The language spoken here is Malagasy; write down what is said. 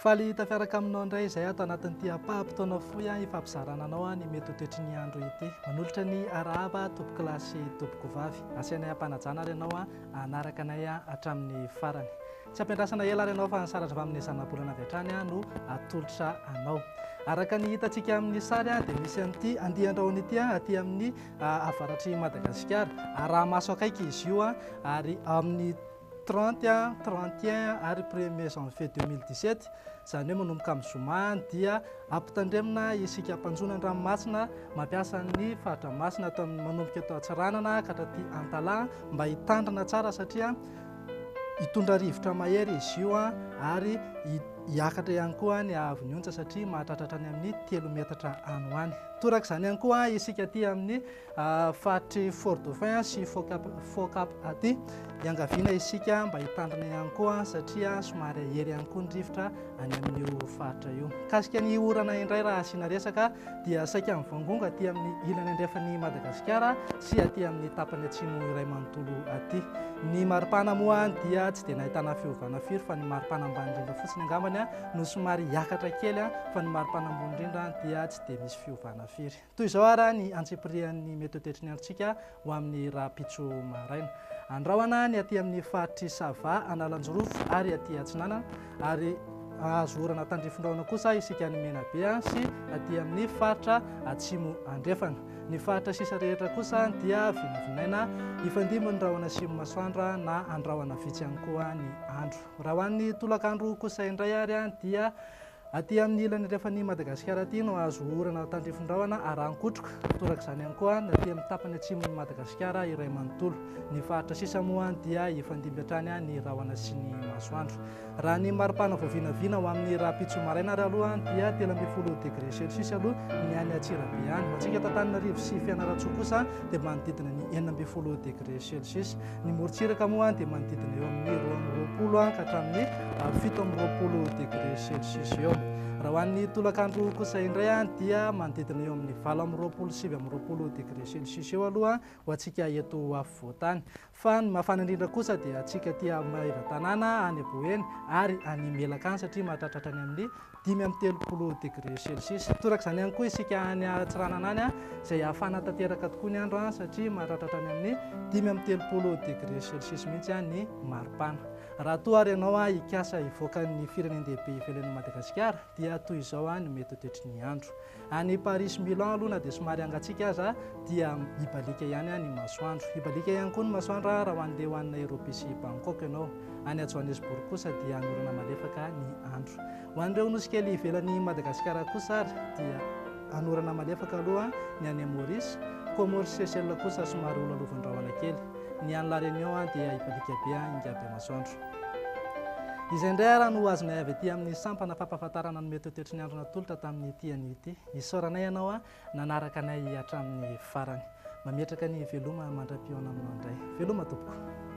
Faly tafiaraka aminao indray izay ato anatin'ity ampaham-potoana fohy hifampizarana anao ny mety ho toetry ny andro ity. Manolotra ny arahaba tompokolahy sy tompokovavy. Asainay am-panajana ary ianao hanaraka anay hatramin'ny farany. Tsy ampiandrasana ela ary ianao fa ny saratra avy amin'ny zanabolana avy hatrany no atolotra anao. Araka ny hitantsika amin'ny sary dia misy an'ity andian-drahona ity aty amin'ny avaratr'i Madagasikara. Araha-maso akaiky izy io ary amin'ny 30, 31 ary premier janvier 2017, izany hoe manomboka amin'ny zoma dia ampitandremina isika mpanjono an-dranomasina mampiasa ny fari-dranomasina ato amin'ny manomboka eto Antsiranana ka hatraty Antalaha mba hitandrina tsara satria Hitondra rivotra mahery izy io ary hiakatra ihany koa ny haavon'ny onja satria mahatratra hatrany amin'ny 3 metatra any ho any. Toraka izany ihany koa isika aty amin'ny faritr'i Fort Dauphin sy Faux Cap aty. Iangaviana isika mba hitandrina ihany koa satria somary hahery ihany koa ny rivotra any amin'io faritra io. Mikasika ny orana indray raha asiana resaka dia saika mivangongo aty amin'ny ilany andrefan'i Madagasikara sy aty amin'ny tapany atsimo iray manontolo aty. Ny maripana moa dia tsy dia nahitana fiovana firy fa ny maripana ambany indrindra fotsiny angambany no somary hiakatra kely fa ny maripana ambony indrindra dia tsy dia misy fiovana firy. Toy izao ara ny antsipirian'ny mety ho toetry ny androntsika ho amin'ny rahampitso maraina. Andrahona ny aty amin'ny faritr'i Sava, Analanjirofo ary aty Atsinanana ary hahazo orana tandrifin-drahona kosa isika any Menabe sy aty amin'ny faritra Atsimo Andrefana. Ny faritra sisa rehetra kosa dia vinavinaina hifandimby ny rahona sy masoandro na andrahona vitsy ihany koa ny andro. Raha ho an'ny tolakandro kosa indray ary dia Aty amin'ny ilany andrefan'i Madagasikara aty no azo orana tandrifin-drahona arahin-kotroka. Torak'izany ihany koa ny aty amin'ny tapany atsimon'i Madagasikara iray manontolo. Ny faritra sisa moa dia hifandimby hatrany ny rahona sy ny masoandro. Raha ny maripana vao vinavina ho amin'ny rahampitso maraina ary aloha dia 13 degré celsius aloha ny any Antsirabe any. Ho antsika eto Antananarivo sy Fianarantsoa kosa dia manodidina ny 16 degré celsius. Ny morontsiraka moa dia manodidina eo amin'ny 22 ka hatramin'ny 27 degré celsius eo. Raha ho an'ny tolakandro kosa indray dia manodidina eo amin'ny 28 29 degré celsius eo aloha ho antsika eto afovoan-tany. Fa ny mafana indrindra kosa dia antsika aty Maevatanàna, any Boeny ary any Melaka any satria mahatratra hatrany amin'ny 35 degré celsius. Torak'izany ihany koa isika any Antsiranana any izay hafana tanteraka tokoa ny andro satria mahatratra hatrany amin'ny 35 degré celsius mihitsy ny maripana. Raha toa ary ianao hikasa hivoaka ny firenen-dehibe ivelan'i Madagasikara dia toy izao ny mety ho toetry ny andro. Any Paris sy Milan aloha na dia somary hangatsiaka aza dia hibaliaka ihany ny masoandro. Hibaliaka ihany koa ny masoandro raha handeha ho any Nairobi sy Bangkok ianao. Any Johannesburg kosa dia hanorana malefaka ny andro. Ho an'ireo nosy kely ivelan'i Madagasikara kosa ary dia hanorana malefaka aloha ny any Maurice, Comores sy Seychelles kosa somary ho lalovan-drahona kely. Ny any La Réunion dia hibaliaka be ingahy masoandro. Izay indray ara no azonay avy aty amin'ny sampana fampahafantarana ny mety ho toetry ny andro natolotra tamin'ity anio ity. Isaoranay ianao nanaraka anay hatramin'ny farany. Mametraka ny veloma mandra-pihaona aminao indray. Veloma tompoko.